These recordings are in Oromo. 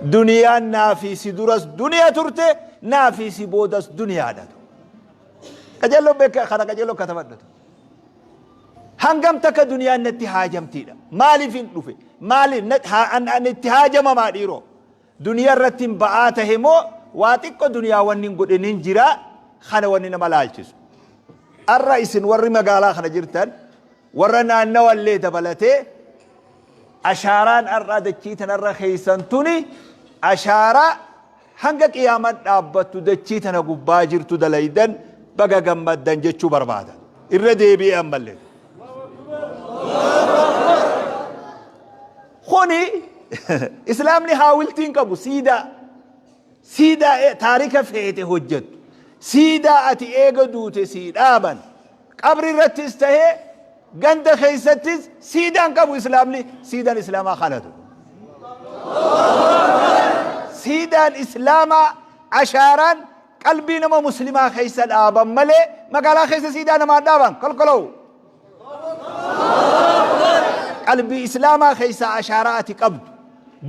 Duniyaan naa fi si duras duniya turte, naa fi si boodas duniyaadha. Qajeelloo beeka kana qajeelloo katabadhatu. Hangam takka duniyaan natti haajamtiidha. Maaliif hin dhufe? Maaliif an itti haajamamaa dhiiroo? Duniyaa irratti hin ba'aa tahe moo waa xiqqo duniyaa wanni hin godhin hin jira kana wanni nama laalchisu. Arra isin warri magaalaa kana jirtan warra naannawa illee dabalatee ashaaraan arraa dachii tanarra keessan tuni ashaaraa hanga qiyaaman dhaabbattu dachii tana gubbaa jirtu dalaydan baga gammaddan jechuu barbaada. Irra deebi'ee ammallee. Kuni islaamni haawiltii hin qabu siidaa. Siidaa taarika feete hojjettu. Siidaa ati eega duute sii dhaaban. Qabri irrattis tahee ganda keessattis siidaa hin qabu islaamni. Siidaan islaamaa kanatu. Siidaan islaamaa ashaaraan qalbii nama muslimaa keessa dhaaban malee magaalaa keessa siidaa namaa dhaaban kolkoloo. Qalbii islaamaa keessaa ashaaraa ati qabdu,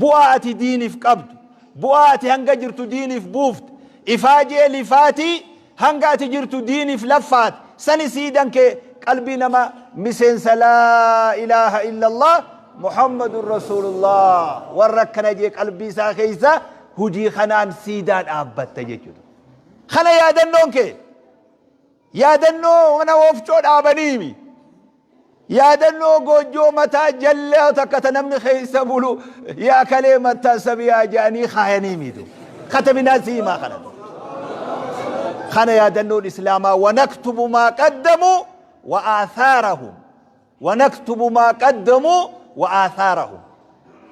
bu'aa ati diiniif qabdu, bu'aa ati hanga jirtu diiniif buufte, ifaajee lifaatii hanga ati jirtu diiniif laffaate, sani siidan kee qalbii nama miseensa laa ilaaha illallah Muhammadun Rasuulullah warra akkana jee qalbii isaa keessa hujii kanaan siidaa dhaabbatta jechuudha. Kana yaadannoon kee. Yaadannoo mana wofcoo dhaabaniimi. Yaadannoo goojjoo mataa jallaa takka ta namni keessa bulu yaa kalee mattaasabiyaa jedhanii kaayaniimiitu. Katabinaa si himaa kana. Kana yaadannoon Islaamaa wanaktubu maa qaddamu wa aathaarahum. Wanaktubu maa qaddamu wa aathaarahum.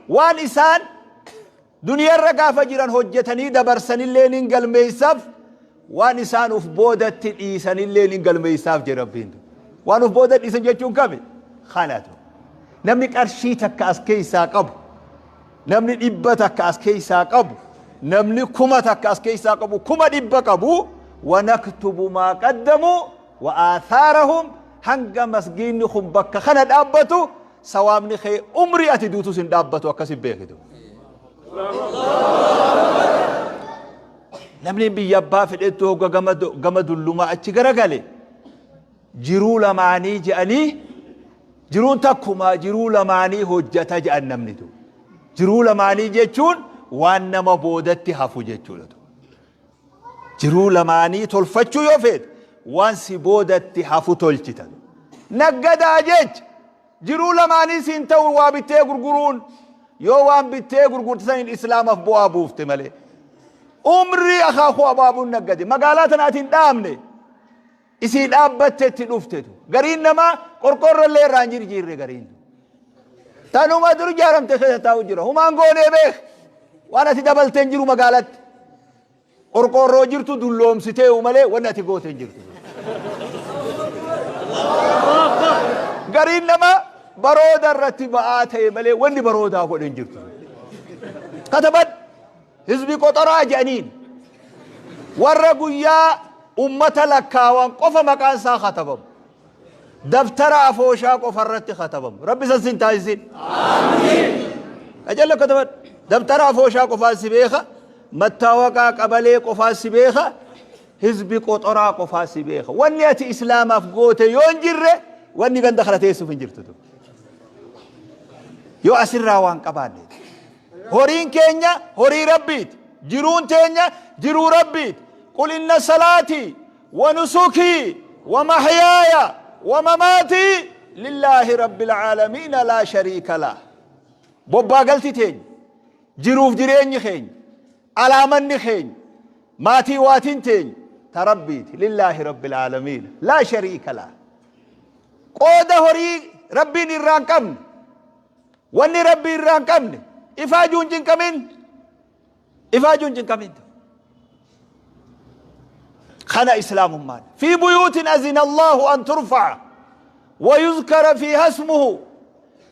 Waan isaan Duniyarra gaafa jiran hojjetanii dabarsanillee nin galmeessaaf, waan isaan uf boodatti dhiisanillee nin galmeessaaf jedhe Rabbiin. Waan uf booda dhiisan jechuun kami? Kanatu. Namni qarshii takka as keessaa qabu, namni 100 as keessaa qabu, namni 1000 as keessaa qabu, 100,000 qabu, wanaktubu maa qaddamu wa aathaarahum hanga masgiinni kun bakka kana dhaabbatu sawaabni kee umrii ati duutus hin dhaabbatu akkasi beekitu. Namni biyya abbaa fedhettu hogga gama dullumaa achi garagale jiruu lamaanii je'anii jiruun takkumaa jiruu lamaanii hojjata je'an namni tu. Jiruu lamaanii jechuun waan nama boodatti hafu jechuudha. Jiruu lamaanii tolfachuu yoo feete waan si boodatti hafu tolchita. Naggadaa jecha jiruu lamaanii siin ta'u waa bittee gurguruun yoo waan bittee gurgurte saniin islaamaaf bu'aa buufte malee. Umrii akaakuu abaabuun naggade magaalaa tana ati hin dhaabne isii dhaabbatte itti dhuftetu. Gariin namaa qorqoorroo illee irraa hin jirjiirre gariin. Tanuma dur ijaaramte keessa taa'u jira. Humaan goonee beek. Waan ati dabaltee hin jiru magaalatti. Qorqoorroo jirtu dulloomsiteeyu malee wanni ati goote hin jirtu. Gariin nama barooda irratti ba'aa ta'e malee wanni baroodaa godhe hin jirtu. Katabadhu hizbi qoxoraa jedhaniin warra guyyaa ummata lakkaawan qofa maqaan isaa katabamu. Dabtara afooshaa qofa irratti katabamu. Rabbi san sin taasisin. Qajeello katabadhu. Dabtara afooshaa qofaan si beeka. Mattaawaqaa qabalee qofaan si beeka. Hizbi qoxoraa qofaan si beeka. Wanni ati islaamaaf goote yoo hin jirre wanni ganda kana teessuuf hin jirtu. Yoo asirraa waan qabaanne. Horiin keenya horii Rabbiiti. Jiruun teenya jiruu Rabbiiti. Qul inna salaatii wa nusukii wa mahyaaya wa mamaatii lillaahi rabbil aalamiina laa shariika lah. Bobbaa galti teenya, jiruuf jireenyi keenya, alaamanni keenya, maatii waatiin teenya ta Rabbiiti. Lillaahi rabbil aalamiina laa shariika lah. Qooda horii Rabbiin irraa hin qabne, wanni Rabbii irraa hin qabne, ifaajuu hin cinqamin. Ifaajuu hin cinqamin. Kana islaamummaan. Fi buyuutin azina Allahu an turfa'a wa yuzkara fiiha ismuhu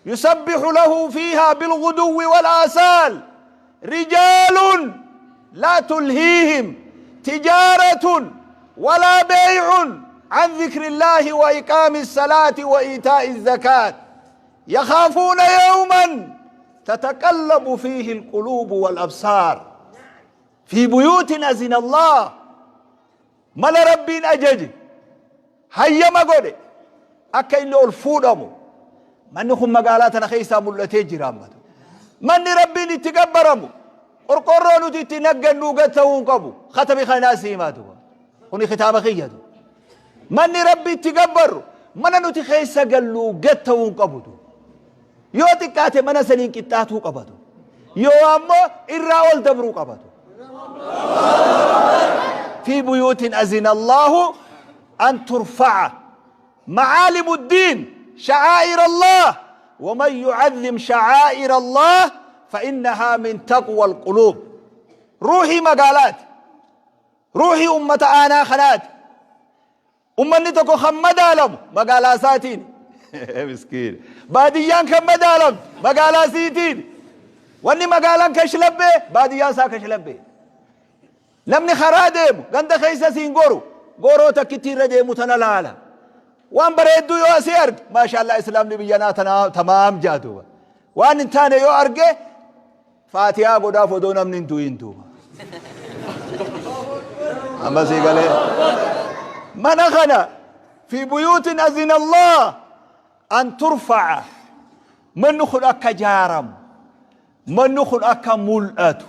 yusabbihu lahu fiiha bilghuduwwi wal aasaal rijaalun laa tulhiihim tijaaratun walaa beey'un an dhikri Illaahi wa iqaami salaati wa iitaa'i zakaat yakhaafuuna yawman Tataqallabu fiihi alquluubu wal absaar. Fi buyuutin azina Allah. Mana Rabbiin ajaje, hayyama godhe, akka inni ol fuudhamu. Manni kun magaalaa tana keessaa mul'atee jira ammatu. Manni Rabbiin itti gabbaramu qorqorroo nuti itti naggannuu gad ta'uu hin qabu. Katabi kanaa si himaa duuba. Kuni kitaaba kiyya duuba. Manni Rabbi itti gabbarru mana nuti keessa galluu gad ta'uu hin qabu duuba. Yoo xiqqaate mana saniin qixxaatuu qabatu. Yoo ammoo irraa ol dabruu qabatu. Fi buyuutin azina Allahu an turfa'a macaalimu ddiin sha'aa'ir Allah waman yu'azzim sha'aa'ir Allah fa'innahaa min taqwa alquluub. Ruuhii magaalaati. Ruuhii ummata aanaa kanaati. Ummanni tokko kan madaalamu magaalaa isaatiin. Miskiina. Baadiyyaan kan madaalamtu magaalaa isiitiin. Wanni magaalaan kashlabbee baadiyyaan isaa kashlabbee. Namni karaa deemu ganda keessa siin goru gooroo takkitti irra deemu tana laala. Waan bareedduu yoo asii arge maashaallah islaamni biyyanaa tanaa tamaam jaa duuba. Waan hin taane yoo arge Faatihaa godhaaf odoo namni hin du'in duuba. Amma sii galee. Mana kana fi buyuutin azina Allah an turfa'a. Manni kun akka jaaramu. Manni kun akka mul'atu.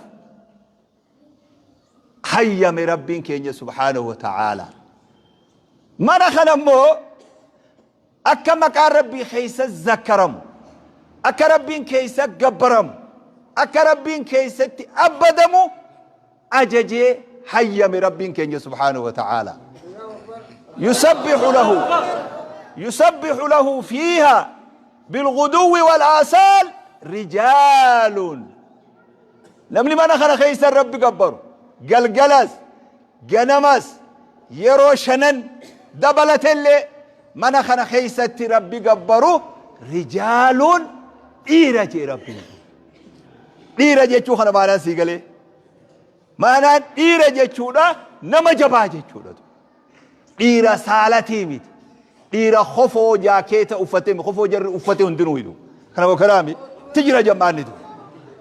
Hayyame Rabbiin keenya subhaanahu wa ta'ala. Mana kana immoo Akka maqaan Rabbii keessa zakkaramu, akka Rabbiin keessa gabbaramu, akka Rabbiin keessatti abbadamu ajajee hayyame Rabbiin keenya subhaanahu wa ta'aalaa. Yusabbihu lahu yusabbihu lahu fiiha bilghuduwwi wal aasaal rijaalun. Namni mana kana keessa Rabbi gabbaru galgalas ganamas yeroo shanan dabalatellee mana kana keessatti Rabbi gabbaru rijaaluun dhiira jee Rabbiin. Dhiira jechuu kana maanaan sii galee. Maanaan dhiira jechuudha nama jabaa jechuudha. Dhiira saalatii miti. Dhiira kofoo jaakeeta uffatee kofoo jarri uffate hundinuu hidhu. Kana wakalaami ti jira jam'aanni tu.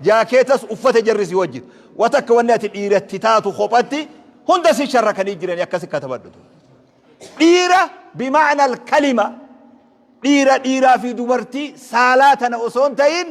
Jaakeetas uffate jarri si wajjin. Wa takka wanni ati dhiiratti taatu kophatti hunda si sharrakanii jiranii akkasi katabadhu. Dhiira bima'na al-kalima dhiira dhiiraa fi dubartii saalaa tana osoo hin ta'in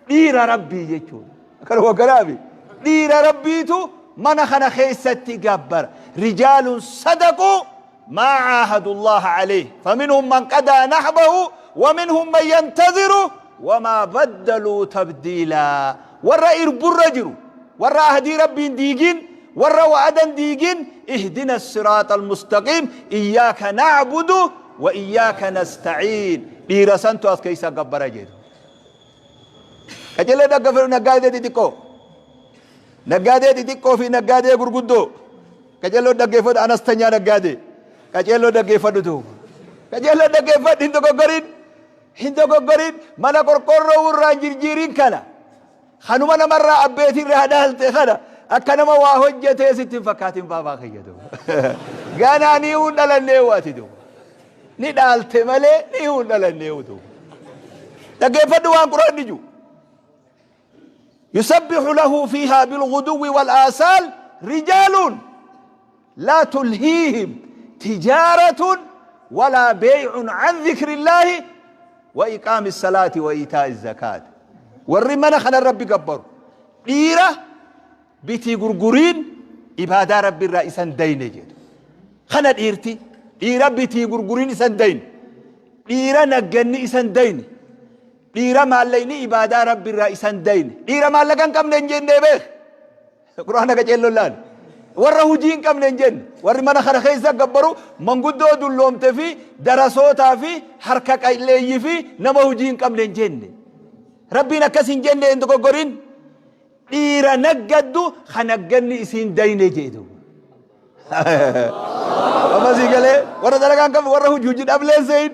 dhiira rabbii jechuudha. Kana waggalaami. Dhiira rabbiitu mana kana keessatti gabbara. Rijaalun sadaquu maa caahadu Allaha alayhi. Faminhum man qadaa nahbahu wa minhum man yantaziru wamaa baddaluu tabdiilaa. Warra irburra jiru, warra ahdii rabbiin diigin, warra wa'adan diigin, ihdina siraaxa almustaqiim, iyyaaka na'budu wa iyyaaka nasta'iin. Dhiira santu as keessa gabbara jedhu. Qajeelee dhaggeeffadhu naggaadee xixiqqoo. Naggaadee xixiqqoo fi naggaadee gurguddoo. Qajeeloo dhaggeeffadhu anastanyaa naggaadee. Qajeeloo dhaggeeffadhu duuba. Qajeeloo dhaggeeffadhu hin dogoggorin. Hin dogoggorin mana qorqoorroo irraa hin jirjiirin kana. Kanuma namarraa abbeetii irraa dhaalte kana akka nama waa hojjetee sitti hin fakkaatin baabaa kiyya duuba. Ganaa ni hin dhalannee waati duuba. Ni dhaalte malee ni hin dhalannee duuba. Dhaggeeffadhu waan Qur'aanni jiru. Yusabbihu lahu fiihaa bilghuduwwi wal aasaal rijaaluun laa tulhiihim tijaaratun walaa beey'un an dhikrillaahi wa iqaami salaati wa iitaa'i zakaati. Warri mana kana Rabbi gabbaru dhiira bitii gurguriin ibaadaa Rabbi irraa isan dayne jedhu. Kana dhiirti dhiira bitii gurguriin isan dayne dhiira nagganni isan dayne dhiira maallaqni ibaadaa Rabbi irraa isan dayne dhiira maallaqa hin qabne hin jennee beek. Qur'aana qaceelloon laali. Warra hujii hin qabne hin jenne. Warri mana kana keessa gabbaru manguddoo dulloomte fi darasootaa fi harka qalleeyyii fi nama hujii hin qabne hin jenne. Rabbiin akkas hin jenne hin dogoggorin. Dhiira naggaddu ka nagganni isiin dayne jedhu. Amma sii galee warra dalagaa hin qabne warra hojii hojii dhablee seeyin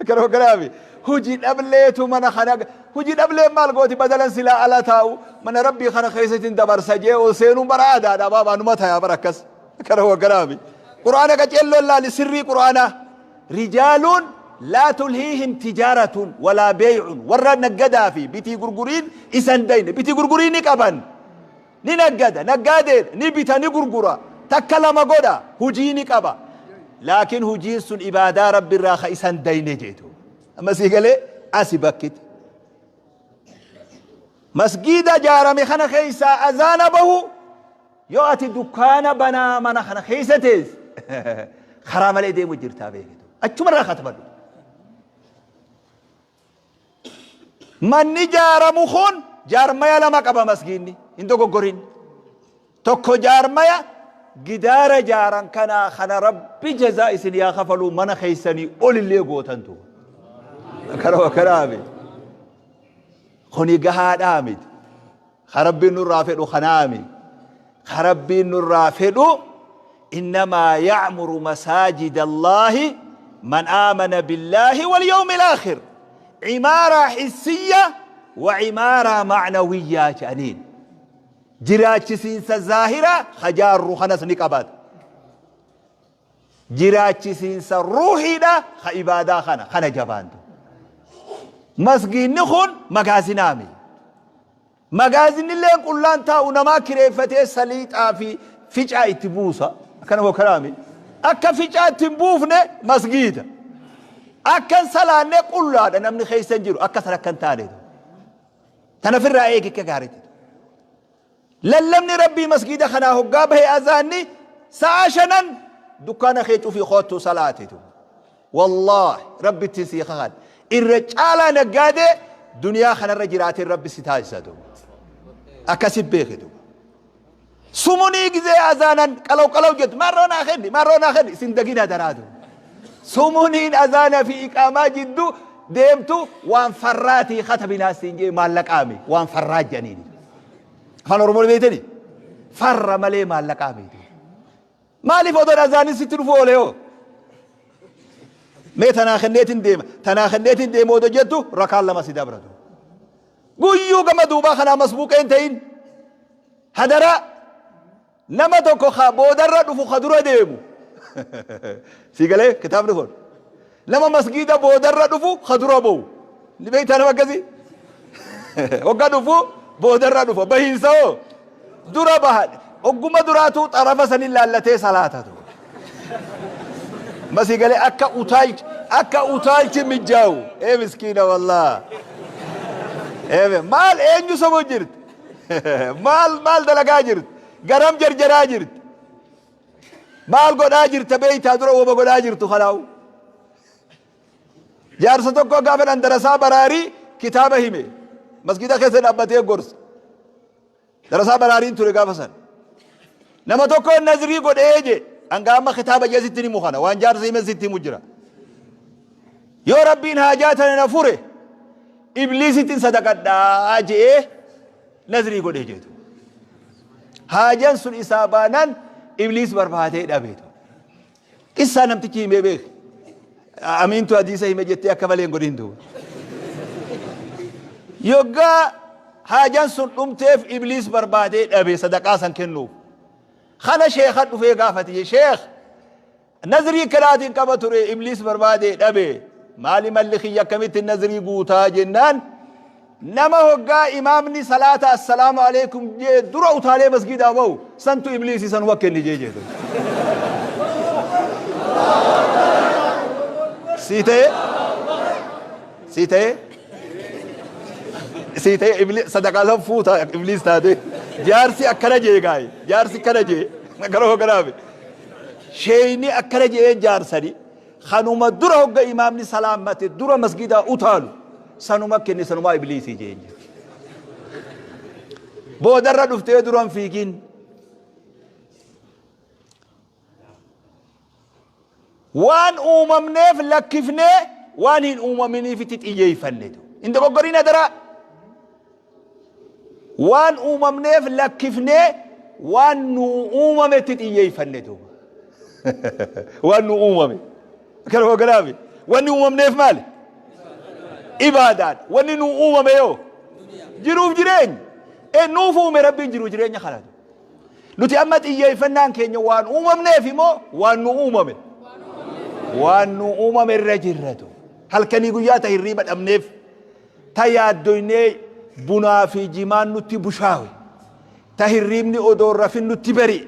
kana kanaafi hojii dhableetu mana kana hojii dhableen maal gooti badalan silaa ala taa'u mana rabbii kana keessatti dabarsa jee ol seenuun bara aadaadha baabaa numa tayaa bara akkas kana kanaafi quraana qaceelloon laali sirrii quraanaa rijaaluun Laa tulhiihim tijaaratun walaa beey'un, warra naggadaa fi bitii gurguriin isa hin dayne. Bitii gurgurii ni qaban. Ni naggada, naggaadeedha, ni bita, ni gurgura, takka lama godha, hujii ni qaba. Laakiin hujiin sun ibaadaa Rabbi irraa ka isa hin dayne jeetu. Amma sii galee asi bakkiti. Masgiida jaarame kana keessaa azaana bahu yoo ati dukkaana banaa mana kana keessa teesse karaa malee deemu jirtaa beekitu. Achumarraa katabadhu. Manni jaaramu kun jaarmaya lama qaba masgiinni hin dogoggorin. Tokko jaarmaya gidaara jaaran kanaa kana Rabbi jazaa isin yaa kafaluu mana keessanii olillee gootantu. Kana kanaami. Kuni gahaadhaa miti. Ka Rabbiin nurraa fedhu kanaami. Ka Rabbiin nurraa fedhu innamaa ya'muru masaajida Allaahi man aamana billaahi wal yawmil aakhir. Cimaaraa hissiyya wa cimaaraa ma'nawiyyaa jedhaniin. Jiraachisiinsa zaahiraa ka jaarru kanas ni qabaata. Jiraachisiinsa ruuhiidha ka ibaadaa kana kana jabaantu. Masgiinni kun magaazinaami. Magaazinilleen qullaan taa'u namaa kireeffatee saliixaa fi ficaa itti buusa. Akkana moo kanaami? Akka ficaa itti hin buufne masgiida. Akka hin salaanne qullaadha namni keessa hin jiru. Akka san akka hin taane. Tana firraa eegi akka gaariitti. Lallabni Rabbii masgiida kanaa hoggaa bahe azaanni sa'a shanan dukkaana kee cufii koottu salaatitu. Wallaahi Rabbitti sii kakadha. Irra caalaa naggaadee duniyaa kanarra jiraateen Rabbi si taasisa duuba. Akkasi beeki duuba. Sumunii gizee azaanan qalaw qalaw jettu maarroo naa kenni maarroo naa kenni isin dagina daraa duuba. Sumuniin azaana fi iqaamaa jiddu deemtu waan farraatii katabinaa siin jee maallaqaami waan farraa jedhaniini. Afaan Oromoo ni beektani? Farra malee maallaqaa miti. Maaliif odoon azaanin sitti dhufu oole hoo? Mee tanaa kenneetiin deema. Tanaa kenneetiin deema odoo jettu rakaan lama si dabratu. Guyyuu gama duubaa kanaa masbuuqee hin ta'in. Hadaraa Nama tokko ka boodarra dhufu ka dura deemu. Sii galee kitaabni kun. Nama masgiida boodarra dhufu ka dura ba'u. Ni beektaa nama akkasii? Hogga dhufu boodarra dhufa. Bahiinsa hoo? Dura baha. Ogguma duraatu xarafa sanin laallatee salaatatu. Masii galee akka utaalchi akka utaalchi mijjaawu. Ee miskiina wallaa. Ee maal eenyu sobu jirti? Maal maal dalagaa jirti? Garam jarjaraa jirti? Maal godhaa jirta beeytaa dura wama godhaa jirtu kanaawu. Jaarsa tokko gaafa dhan darasaa baraarii kitaaba hime. Masgiida keessa dhaabbatee gorsa. Darasaa baraariin ture gaafa san. Nama tokko nazrii godhee je hanga amma kitaaba jee sitti himu kana waan jaarsa hime sitti himu jira. Yoo Rabbiin haajaa tana na fure Ibliisittin sadaqadhaa je'ee nazrii godhee jeetu. Haajan sun isaa baanaan Ibliis barbaadee dhabeetu. Qissaa namtichi himee beek. Amiintu hadiisa hime jettee akka malee hin godhin duuba. Yoggaa haajan sun dhumteef Ibliis barbaadee dhabe sadaqaa san kennuuf. Kana sheekha dhufee gaafate sheekh Nazrii akkanaatiin qaba ture ibliis barbaade dhabe maali malli kiyya akkamitti nazrii guutaa jennaan nama hoggaa imaamni salaata assalaamu alaikum jee dura utaalee masgiidaa bahu santu ibliisi sanuma kenni jee jedhe. Sii ta'e sii ta'e sii ta'e ibli sadaqaa san fuuta ibliis taate jaarsi akkana jee gaayi jaarsi akkana jee gara hogganaafi. Sheeyni akkana je'ee jaarsani kanuma dura hogga imaamni salaammate dura masgidaa utaalu sanuma kenne sanumaa ibliisii je'een jedhe. Boodarra dhuftee duran fiigin. Waan uumamneef lakkifnee waan hin uumaminiifitti xiyyeeffanne. Hin dogoggoriin adaraa. Waan uumamneef lakkifnee waan nuu uumametti xiyyeeffanne duuba. Waan nuu uumame. Kana hogganaafi. Wanni uumamneef maali? Ibaadaadha. Wanni nuu uumame yoo? Jiruuf jireenya. E nuuf uume Rabbiin jiruuf jireenya kana. Nuti amma xiyyeeffannaan keenya waan uumamneef immoo waan nu uumame. Waan nu uumame irra jirra duuba. Halkanii guyyaa ta hirriiba dhabneef, ta yaaddoynee bunaa fi jimaan nutti bushaawe, ta hirriibni odoo hin rafin nutti bari'e,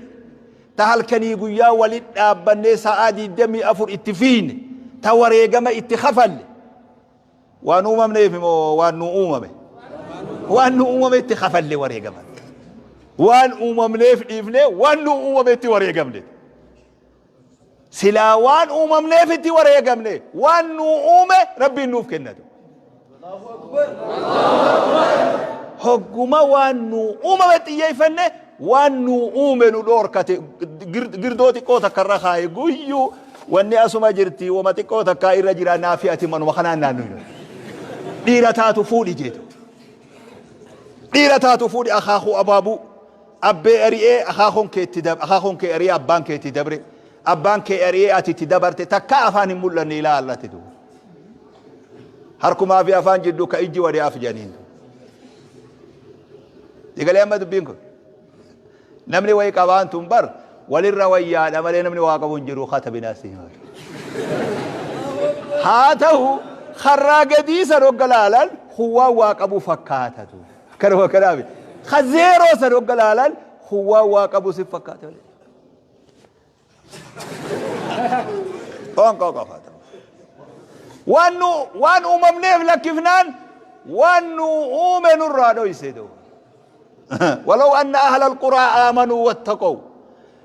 ta halkanii guyyaa walit dhaabbannee sa'aa 24 itti fiiyne, ta wareegama itti kafalle, waan uumamneef moo waan nu uumame? Waan nu uumame itti kafalle wareegama. Waan uumamneef dhiifnee waan nu uumame itti wareegamne. Silaa waan uumamneef itti wareegamne waan nu uume Rabbiin nuuf kennatu. Hogguma waan nu uumame xiyyeeffanne waan nu uume nu dhoorkate girdoo xiqqoo takka irra kaaye guyyuu wanni asuma jirti wama xiqqoo takka irra jira naafi ati manuma kanaan naannu. Dhiira taatu fuudhi jeetu. Dhiira taatu fuudhi akaakuu abaabuu. Abbee ari'ee akaakoon kee itti dab akaakoon kee ari'ee abbaan kee itti dabre abbaan kee ari'ee ati itti dabarte takkaa afaan hin mul'anne ilaa allatti duuba. Harkumaa fi afaan jidduu ka ijji wadi af jedhaniin. Digalee amma dubbiin kun. Namni wayi qabaan tun bar walirra wayyaadha malee namni waa qabu hin jiru katabinaa si hima. Haa ta'u karraa gadii san hogga laalan huwwaan waa qabu fakkaatatu. Kanuma kanaaf ka zeeroo san hogga laalan kun waan waa qabu si fakkaate malee. Qoonqoo qofa ta'u. Waan nu waan uumamneef lakkifnaan waan nu uume nurraa dhoyse duuba. ولو أن أهل القرى آمنوا واتقوا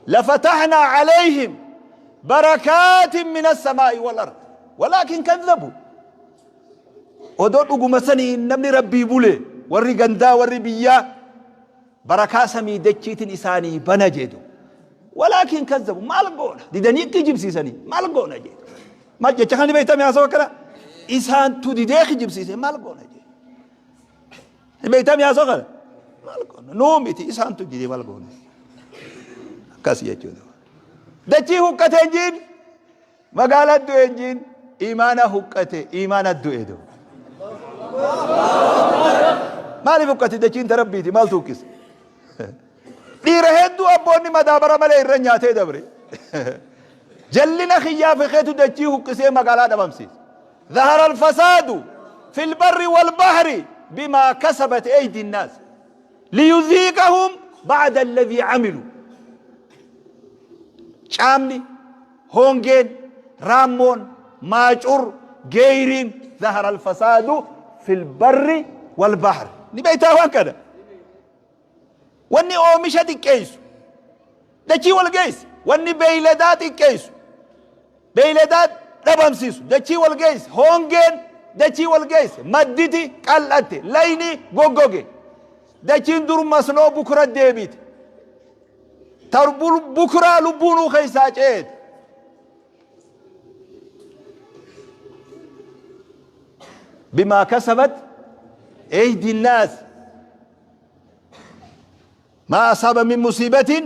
لفتحنا عليهم بركات من السماء والأرض ولكن كذبوا Odoo dhuguma saniin namni Rabbii bule warri gandaa warri biyyaa barakaa samii dachiitin isaanii bana jeedu. Walaakin kazzabu maal goona didanii kijibsiisanii maal goona jeedu. Maal jecha kana ni beektami haasawa akkana isaantu didee kijibsiise maal goona jeedu. Ni beektami haasawa kana maal goona nuu miti isaantu didee maal goona. Akkas jechuudha. Dachii huqqateen jiin Magaala du'e hin jiin imaana huqqate imaana du'e du. Maaliif huqqate dachiin ta rabbiiti maaltu huqqise? Dhiira hedduu abboonni madaabara malee irra nyaatee dabre. Jallina kiyyaa fi keetu dachii huqqisee magaalaa dhabamsiise. ظهر الفساد في البر والبحر بما كسبت أيدي الناس ليذيقهم بعد الذي عملوا caamni Hongeen, raammoon, maacur, geeyriin, zahara alfasaadu fil barri wal bahri. Ni beektaa waan kana? Wanni oomisha xiqqeessu, dachii wal geessi. Wanni beeyladaa xiqqeessu, beeyladaa dhabamsiisu, dachii wal geessi. Hongeen dachii wal geessi. Madditi qal'atte, layni goggoge. Dachiin dur masnoo bukura deebite. Ta bukuraa lubbuunuu keessaa ceete. Bimaa kasabat eydi naas maa asaaba min musiibatin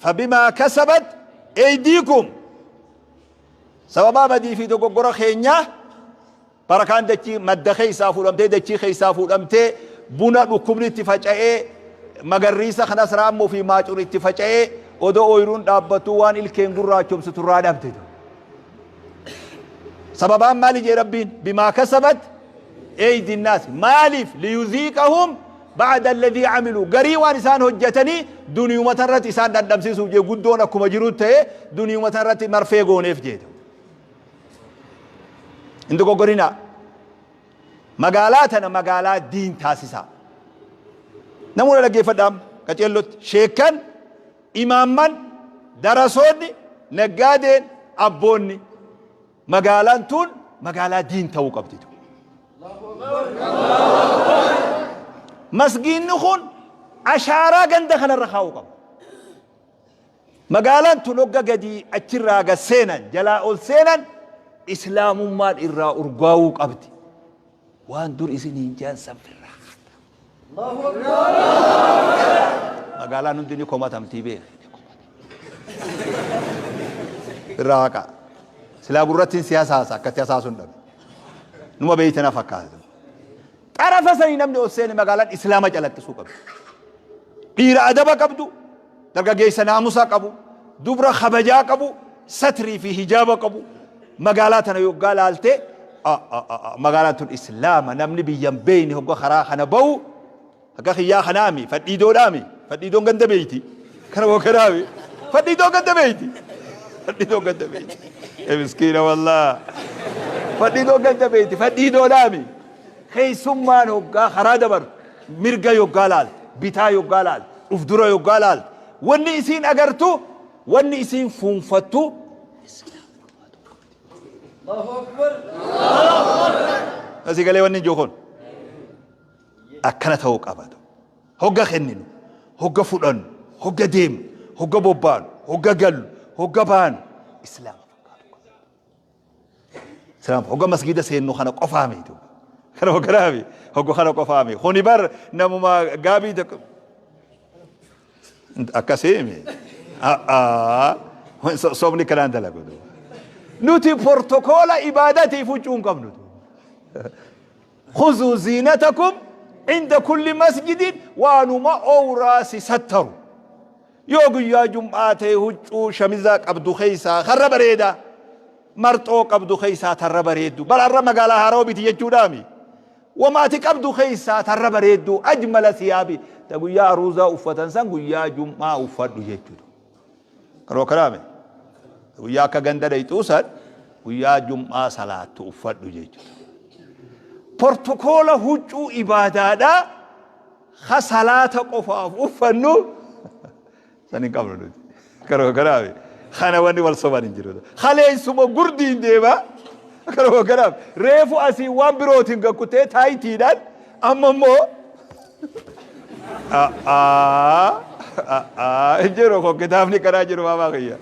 fabimaa kasabat eydiikum sababaa badii fi dogoggora keenyaa Barakaan dachii madda keessaa fuudhamtee dachii keessaa fuudhamtee buna dhukkubni itti faca'ee magarriisa kanas raammoo fi maacur itti faca'ee odoo ooyiruun dhaabbattuu waan ilkeen gurraachomsitu irraa dhabde. Sababaan maali jee Rabbiin bimaa kasabat eeydi naas maaliif liyuziiqahum ba'da alladhii amilu garii waan isaan hojjetanii duniyuma irratti isaan dhandhamsiisuuf jee guddoon akkuma jiru ta'e duniyuma irratti marfee gooneef jeetu. Hin dogoggorinaa. Magaalaa tana magaalaa diin taasisaa. Namoota dhaggeeffadhaa amma qaceellotti. Sheekkan, imaamman, darasoonni, naggaadeen, abboonni. Magaalaan tun magaalaa diin ta'uu qabdi. Masgiinni kun ashaaraa ganda kanarra kaa'uu qaba. Magaalaan tun hogga gadi achirraa gad seenan, jalaa ol seenan Islaamummaan irraa urgaawuu qabdi. Waan dur isiniin je'an san firraa kaata. Magaalaan hundi ni komatamtii beeki. Ni komatamti. Irraa haqaa. Silaa gurrattiin si hasaasa akkatti hasaasu hin dhabe. Numa beeyte na fakkaata. Xarafa sanii namni ol seene magaalaan Islaama calaqqisuu qabdi. Dhiira adaba qabdu, dargaggeessa naamusa qabu, dubra kabajaa qabu, satrii fi hijaaba qabu. Magaalaa tana yoggaa laalte Magaalaan tun Islaama namni biyya hin beeyne hogga karaa kana bahu akka kiyyaa kanaami fadhiidoodhaami fadhiidoon ganda beeyti kana hoo kanaami fadhiidoon ganda beeyti fadhiidoon ganda beeyti ee miskiina wallaa fadhiidoon ganda beeyti fadhiidoodhaami keessummaan hoggaa karaa dabartu mirga yoggaa laalte bitaa yoggaa laalte uf dura yoggaa laalte wanni isiin agartu wanni isiin fuunfattu Asii galee wanni ijoo kun akkana ta'uu qabatu. Hogga kenninu, hogga fudhannu, hogga deemnu, hogga bobbaanu, hogga gallu, hogga baanu islaama fakkaatu qaba. Islaama hogga masgiida seennu kana qofaa miti. Kana hogganaa mi hogga kana qofaa mi. Kuni bar namuma gaabii tokko Akkasii mi? Sobni kanaan dalagu. Nuti portokoola ibaadatiif huccuu hin qabnu. Khuzuu ziinatakum inda kulli masjidin waanuma owraa si sattaru. Yoo guyyaa jum'aa ta'e huccuu shamizaa qabdu keessaa karra bareedaa. Marxoo qabdu keessaa tarra bareeddu. Bara har'a magaalaa haarawa biti jechuudhaami. Wama ati qabdu keessaa tarra bareedduu ajmala siyaabi ta guyyaa aruuzaa uffatan san guyyaa jum'aa uffadhu jechuudha. Karoo karaame guyyaa akka ganda dhayxuu san guyyaa jum'aa salaattu uffadhu jechuudha. Portokoola huccuu ibaadaadhaa ka salaata qofaaf uffannu San hin qabnu nuti. Karuma kanaaf kana wanni wal soban hin jiru. Kaleessuma gurdiin deema. Karuma kanaaf reefu asii waan birootiin gakkutee taayitiidhaan amma immoo hin jiru kun kitaabni kanaa jiru maamaa kiyya.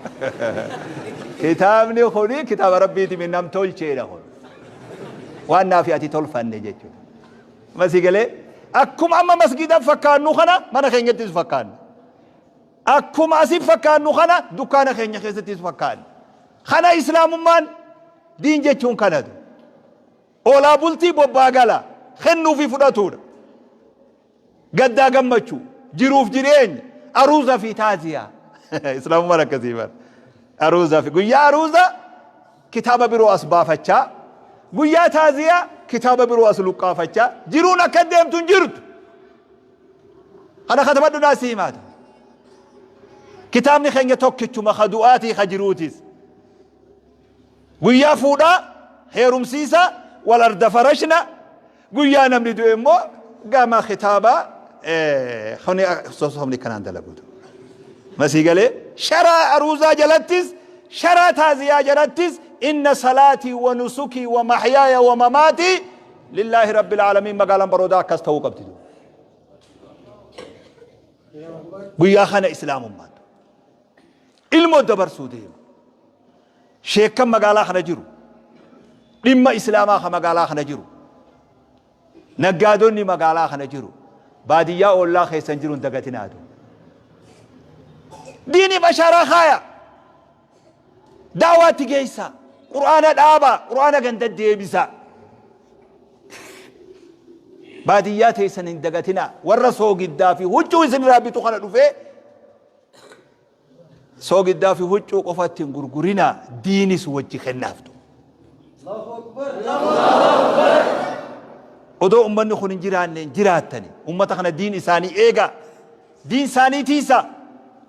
Kitaabni kuni kitaaba rabbiiti mi nam tolcheedha kun. Waan naafi ati tolfanne jechuudha. Masii galee akkuma amma masgiida fakkaannu kana mana keenyattis fakkaanna. Akkuma asi fakkaannu kana dukkaana keenya keessattis fakkaanna. Kana Islaamummaan diin jechuun kanatu. Oolaa bultii bobbaa gala kennuu fi fudhatuudha. Gaddaa gammachuu, jiruuf jireenya, aruuza fi taaziyaa. Islaamummaan akkasii bara. Aruuza fi guyyaa aruuza kitaaba biroo as baafachaa, guyyaa taaziyaa kitaaba biroo as luqqaafachaa jiruun akka deemtu hin jirtu. Kana katabadhu naa si himaata. Kitaabni keenya tokkichuma ka du'aatii ka jiruutis. Guyyaa fuudhaa heerumsiisa wal arda farashna guyyaa namni du'e immoo gama kitaabaa kuni sossobni kanaan dalaguutu. Masii galee sharaa aruuzaa jalattis sharaa taaziyaa jalattis inna salaatii wa nusukii wa mahyaaya wa mamaatii Lillaahi Rabbil Aalamiin magaalaan Baroodaa akkas ta'uu qabdi. Guyyaa kana Islaamummaan ilmoo dabarsuu deema. Sheekkan magaalaa kana jiru dhimma Islaamaa ka magaalaa kana jiru naggaadonni magaalaa kana jiru baadiyyaa oollaa keessan jiru hin dagatinaatu. Diiniif ashaaraa kaaya. Da'waatti geessaa. Qur'aana dhaabaa. Qur'aana ganda deebisaa. Baadiyyaa teessan hin dagatinaa. Warra soogiddaa fi huccuu isin irraa bitu kana dhufee soogiddaa fi huccuu qofatti hin gurgurinaa diinis wajji kennaaftu. Odoo ummanni kun hin jiraanne hin jiraattani. Ummata kana diin isaanii eegaa. Diin isaanii tiiysaa.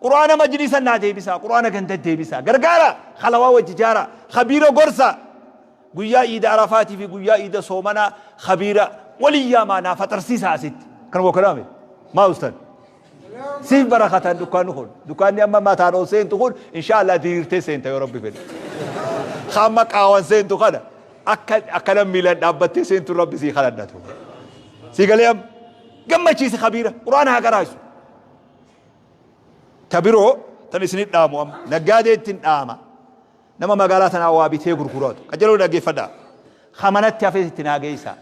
Qur'aana majliisa naa deebisaa. Qur'aana ganda deebisaa. Gargaaraa. Khalawaa wajji jaaraa. Khabiira gorsaa. Guyyaa iida Arafaatii fi guyyaa iida soomanaa khabiira waliin yaamaa naa faxarsiisaa asitti. Kan woo kanaame. Maa ustan? Siif barakatan dukkaanni kun. Dukkaanni amma mataan ol seentu kun insha Allah diriirtee seenta yoo Rabbi fedhe. Hamma qaawan seentu kana akka akkana miilan dhaabbattee seentu Rabbi sii kadhadhatu. Sii galee amma. Gammachiisi kabiira. Qur'aana haa qaraasu. Ta biroo tan isinit dhaamu amma. Naggaadeetti hin dhaama. Nama magaalaa tanaa waa bitee gurguratu. Qajeeloo dhaggeeffadhaa. Ka manatti hafes itti naa geessaa.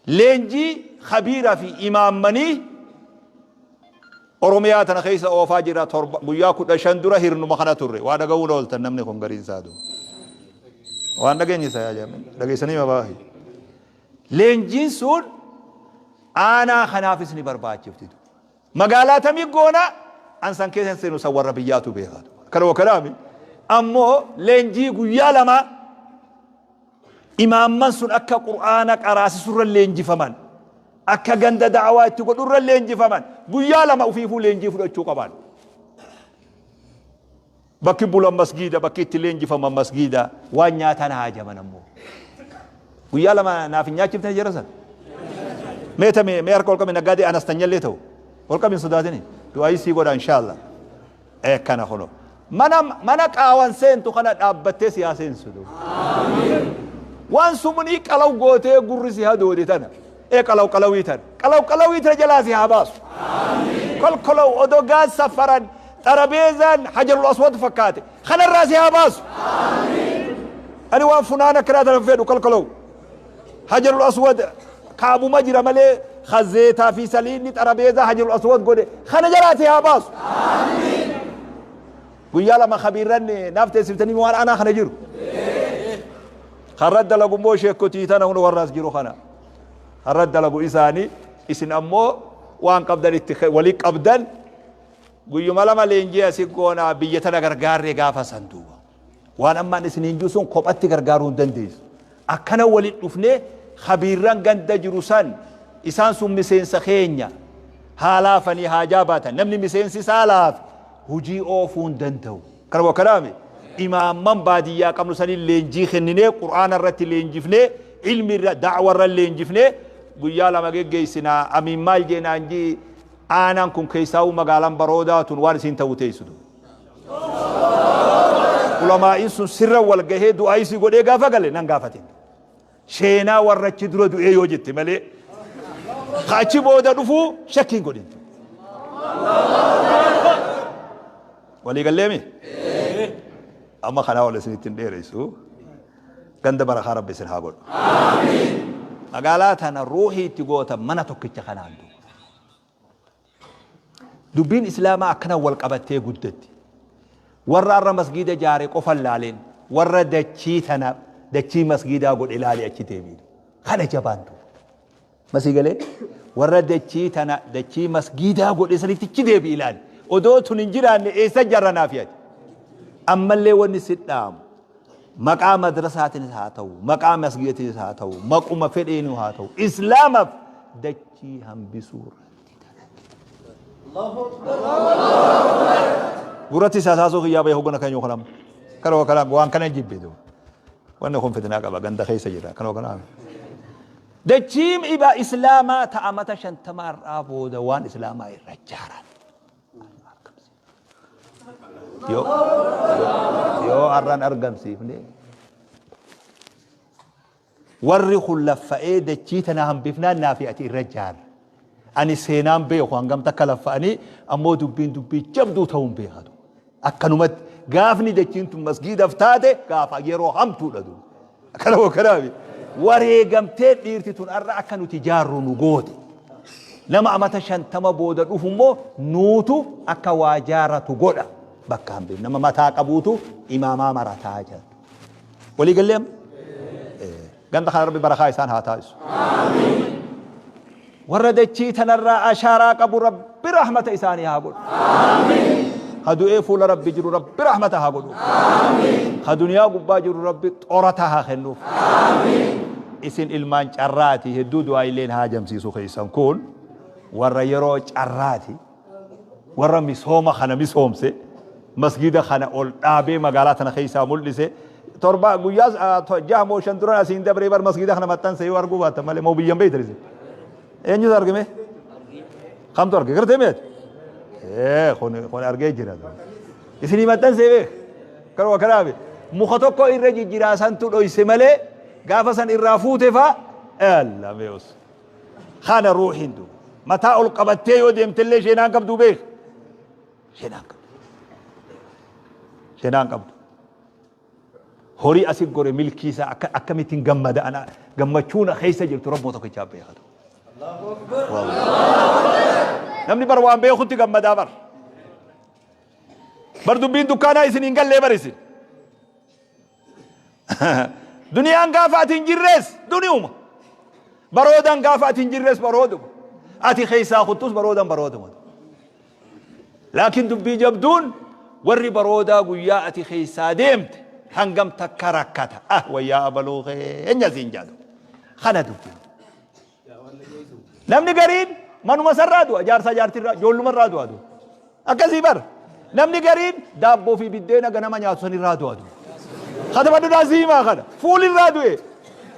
Leenjii kabiira fi imaammanii Oromiyaa tana keessa oofaa jira torba guyyaa 15 dura hirnuma kana turre. Waa dhaga'uun ooltan namni kun gariin isaa duuba. Waan dhageenye isa yaa jaamin. Dhageessanii mabaahi. Leenjiin sun aanaa kanaafis ni barbaachifti. Magaalaa tamii goona an san keessa hin seenu san warra biyyaatu beeka. Kana wakanaami. Ammoo leenjii guyyaa lamaa Imaamman sun akka Qur'aana qaraasisurra leenjifaman, akka ganda da'awaa itti godhurra leenjifaman, guyyaa 2 ufiifuu leenjii fudhachuu qaban. Bakki bulan masgiida, bakki itti leenjifaman masgiida, waan nyaatan haajaman ammoo. Guyyaa 2 naaf hin nyaachifne jara san. Mee tame mee harka ol qabi naggaadee anastanyallee ta'u. Ol qabi hin sodaatini. Du'aayii sii godha inshaallah. Ee kana kuno. Mana mana qaawan seentu kana dhaabbattee si haa seensu. Waan sumunii qalaw gootee gurri si hadoode tana. Ee qalaw qalawii tana. Qalaw qalawii tana jalaa si haa baasu. Kolkolow odogaan safaran xarabeezaan hajarul aswad fakkaate. Kanarraa si haa baasu. Ani waan funaan akkanaa tana fedhu kolkolow. Hajarul aswad kaabuma jira malee ka zeetaa fi saliinni xarabeezaa hajarul aswad godhe kana jalaa si haa baasu. Guyyaa 2 kabiirran naaf teessiftanii waan anaa kana jiru. Karra dalagu immoo sheekotii tana hunda warra as jiru kana. Karra dalagu isaanii isin ammoo waan qabdan itti walii qabdan guyyuma 2 leenjii asii goonaa biyya tana gargaarree gaafa san duuba. Waan ammaan isiniin jiru sun kophatti gargaaruu hin dandeessu. Akkana walitti dhufnee kabiirran ganda jiru san isaan sun miseensa keenya haa laafanii haa jaabaatan. Namni miseensi isaa laafe hujii oofuu hin danda'u. Kana wakkanaame imaamman baadiyyaa qabnu saniin leenjii kenninee qur'aana irratti leenjifnee ilmi irra da'wa irra leenjifnee guyyaa 2 geggeessinaa amiin maal jeenaan jii aanaan kun keessaa'uu magaalaan baroodaa tun waan isiin ta'uu teessu. Ulamaa'iin sun sirra wal gahee du'aa isii godhee gaafa gale nan gaafatin. Sheenaa warra achi dura du'ee yoo jette malee ka achi booda dhufuu shakkiin godhin. Walii galleemi? Amma kanaa ol isinitti hin dheeressu. Ganda barakaa Rabbi isin haa godhu. Magaalaa tana ruuhii itti goota mana tokkicha kanaan duuba. Dubbiin Islaamaa akkana wal qabattee guddatti. Warra har'a masgiida jaare qofa hin laalin. Warra dachii tana dachii masgiidaa godhe laali achi deebiin. Kana jabaan duuba. Masii galee warra dachii tana dachii masgiidaa godhe sanitti achi deebi ilaali. Odoo tun hin jiraanne eessa jarra naaf yaadi. Ammallee wanni si dhaamu maqaa madrasaatiinis haa ta'u maqaa masgiidatiinis haa ta'u maquma fedheenuu haa ta'u islaamaaf dachii hambisuu irratti dalagi. Gurratti isaa saasuu kiyyaa bahee hoggana kan yoo kanam kana kana waan kana jibbe duuba. Wanni kun fitnaa qaba ganda keessa jira kana kana. Dachiin ibaa islaamaa ta'a mata 50 irraa booda waan islaamaa irra jaaran. Yoo yoo har'aan argamsiifne warri kun laffa'ee dachii tana hambifnaan naafi ati irra jaarra. Ani seenaan beeku hangam takka laffa'anii ammoo dubbiin dubbii jabduu ta'uun beekatu. Akkanumatti gaafni dachiin tun masgiidaf taate gaafa yeroo hamtuudha duuba. Akkana moo kanaami? Wareegamtee dhiirti tun har'a akka nuti jaarru nu goote. Nama amata 50 booda dhufu immoo nuutu akka waa jaaratu godha. Bakka hambif nama mataa qabuutu imaamaa marataa jedhu. Walii gallee amma? Ganda kana Rabbi barakaa isaan haa taasisu. Warra dachii tanarraa ashaaraa qabu Rabbi rahmata isaanii haa godhu. Ka du'ee fuula Rabbi jiru Rabbi rahmata haa godhu. Ka duniyaa gubbaa jiru Rabbi xorata haa kennuuf. Isin ilmaan carraati hedduu du'aa illeen haa jamsiisu keessan kun warra yeroo carraati. Warra misooma kana misoomse masgida kana ol dhaabee magaalaa tana keessaa mul'ise torba guyyaa jaha moo shan duran asiin dabree bar masgida kana maxxanse yoo arguu baattan malee moo biyyan beeytan isin eenyutu argame kamtu arge gartee meeti ee kun kun argee jira isinii maxxansee beek kanuma kanaafi muka tokko irra jijjiraa santu dhoyse malee gaafa san irraa fuute faa alla meeus Kana ruuhiin duuba. Mataa ol qabattee yoo deemtellee sheenaan qabdu beek. Sheenaan qabdu. Sheenaan qabdu. Horii asi gore milkii isaa akka akkamittiin gammada ana gammachuun keessa jirtu rabboo tokkichaa beekatu. Namni bar waan beekutti gammadaa bar. Bar dubbiin dukkaanaa isin hin gallee bar isin. Duniyaan gaafa ati hin jirres duniyuma. Baroodan gaafa ati hin jirres barooduma. Ati keessaa kuttus baroodan barooduma. Laakiin dubbii jabduun warri baroodaa guyyaa ati keessaa deemte Hangam takka rakkata. Ah wayyaa abaluu keenya siin jedhu. Kana dubbiin. Namni gariin manuma sarraa du'a jaarsaa jaartirraa ijoollumarraa du'a du'a. Akkasii bar. Namni gariin daabboo fi biddeena ganama nyaatu sanirraa du'a du'a. Katabadhu naa sii himaa kana. Fuulirraa du'e.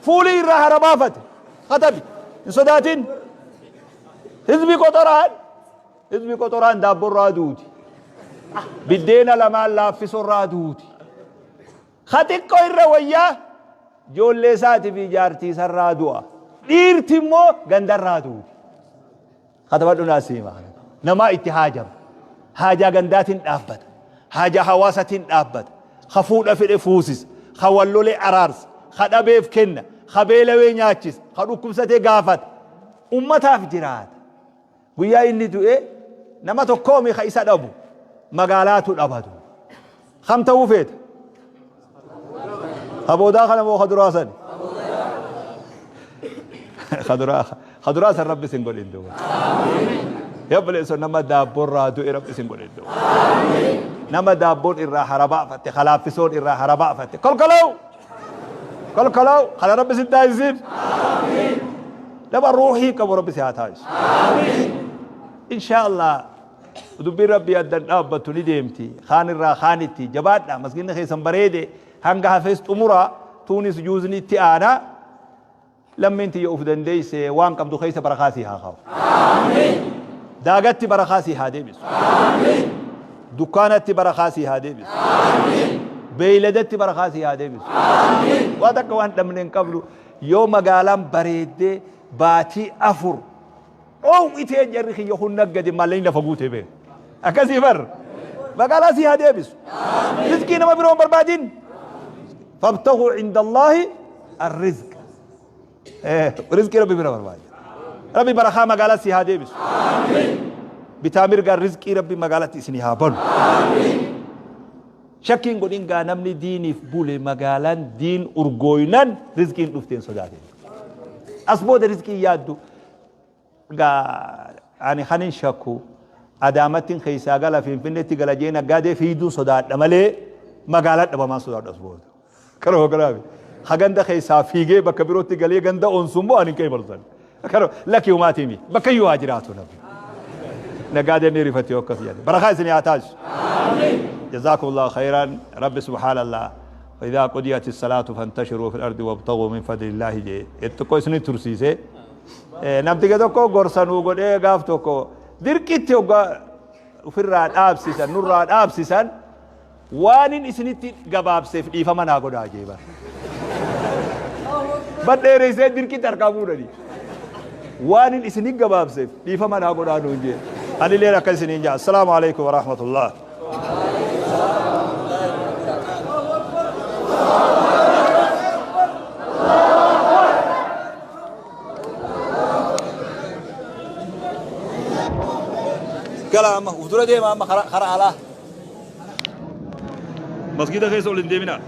Fuulii irraa hara baafate. Katabi. Hin sodaatin. Hizbi qoxoraan hizbi qoxoraan daabborraa duuti. Biddeena lamaan laaffisorraa duuti. Ka xiqqoo irra wayyaa ijoollee isaatii fi jaartii isarraa du'a. Dhiirti immoo gandarraa duuti. Katabadhu naa sii himaa kana. Namaa itti haajama. Haajaa gandaatiin dhaabbata. Haajaa hawaasatiin dhaabbata. Ka fuudha fedhe fuusisa. Ka wal lole araarsa. Ka dhabeef kenna. Ka beelawee nyaachisa. Ka dhukkubsate gaafata. Ummataaf jiraata. Guyyaa inni du'e nama tokkoomi ka isa dhabu magaalaatu dhabatu. Kam ta'uu feeta? Ka boodaa kana moo ka duraa sani? Ka duraa ka duraa san rabbi sin godhin duuba. Yaa obboleessoo nama daabboorraa du'e rabbi sin godhin duuba. Nama daabboon irraa harabaafatte kalaaffisoon irraa harabaafatte kolkoloo kolkoloo kana rabbi sin taasisin. Nama ruuhii qabu rabbi si haa taasisu. Inshaa Allah Dubbiin Rabbii adda hin dhaabbattu ni deemti. Kaan irraa kaanitti. Jabaadhaa masginni keessan bareede hanga hafes xumuraa tuunis juuzni itti aana. Lammiin tiyya uf dandeesse waan qabdu keessa barakaa sii haa kaa'u. Daagatti barakaa sii haa deebisu. Dukkaanatti barakaa sii haa deebisu. Beeyladatti barakaa sii haa deebisu. Waa takka waan dhabne hin qabnu yoo magaalaan bareeddee baatii 4 Dhoowwitee jarri kiyya kun naggade maallaqni lafa guute beeku. Akkasii bar. Magaalaa sii haa deebisu. Rizqii nama biroo hin barbaadin. Fabtaguu inda Allaahi arrizq. Rizqii Rabbi bira barbaada. Rabbi barakaa magaalaa sii haa deebisu. Bitaa mirgaan rizqii Rabbi magaalatti isinii haa banu. Shakkii hin godhin gaa namni diiniif bule magaalaan diin urgooynan rizqiin dhufte hin sodaatin. As booda rizqii yaaddu gaa ani kanin shakku Adaamattin keessaa gala Finfinneetti gala jee naggaadee fiiduun sodaadha malee magaalaa dhabamaan sodaadha as booda. Kanuma kanaafi. Ha ganda keessaa fiigee bakka birootti galee ganda onsu immoo ani hin qeebalu san. Kanuma lakki humaatii mi bakka iyyuu haa jiraatu namni. Naggaadeen ni rifatti yoo akkas jedhe. Barakaa isin haa taasisu. جزاكم الله خيرا رب سبحان الله وإذا قضيت الصلاة فانتشروا في الأرض وابتغوا من فضل الله جي اتقوا اسني ترسيسه namticha tokko gorsa nuu godhee gaaf tokko dirqitti hoggaa ofirraa dhaabsisan nurraa dhaabsisan waanin isinitti gabaabseef dhiifama naa godhaa jee bar. Bar dheereessee dirqitti harkaa fuudhani. Waanin isinitti gabaabseef dhiifama naa godhaa nuun jee. Anilleen akka isiniin jaa. Assalaamu alaikum wa rahmatullah. Gala amma uf dura deema amma kara alaa. Masgiida keessa ol hin deeminaa.